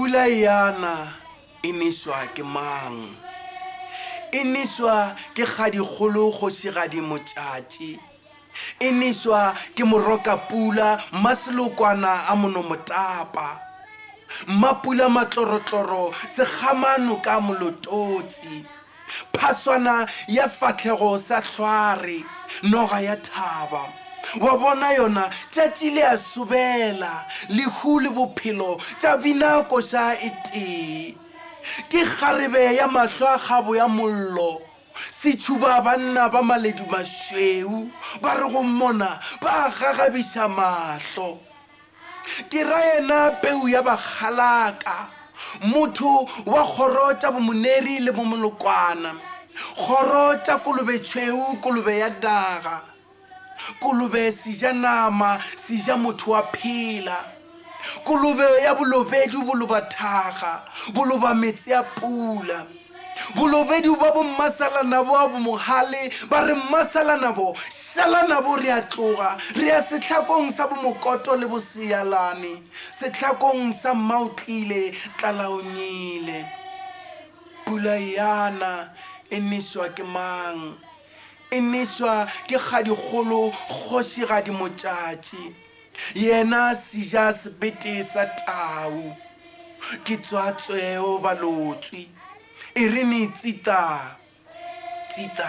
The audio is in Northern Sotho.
Pula yana e nešwa ke mang? E nešwa ke kgadikgolo kgošigadi Motšatši. E nešwa ke morokapula mmaselokwana a monomotapa. Mmapula matlorotloro sekgamanoka molototsi. Phaswana ya fahlego sa hlware, noga ya thaba. Wa bona yona tšatši le a sobela, lehu le bophelo tša bina koša e tee. Ke kgarebe ya mahlo a kgabo ya mollo, setšhuba banna ba maledu mašweu, ba re go mmona ba gagabiša mahlo. Ke ra yena peu ya bakgalaka, motho wa kgoro tša bomoneri le bomolokwana, kgoro tša kolobetšhweu, kolobe ya daga, kolobe seja nama, seja motho wa phela, kolobe ya bolobedu boloba thaga, boloba meetse a pula. Bolobedu ba bommasalanabo a bomohale ba re mmasalanabo, šalanabo re a tloga, re ya sehlakong sa bomokoto le boseyalane, sehlakong sa mmaotlile, tlalaonyile. Pula yana e nešwa ke mang? E nešwa ke kgadikgolo kgošigadi Motšatši. Yena seja sebete sa tau. Ke tswatsweo balotswi. E re ne tsita, tsita.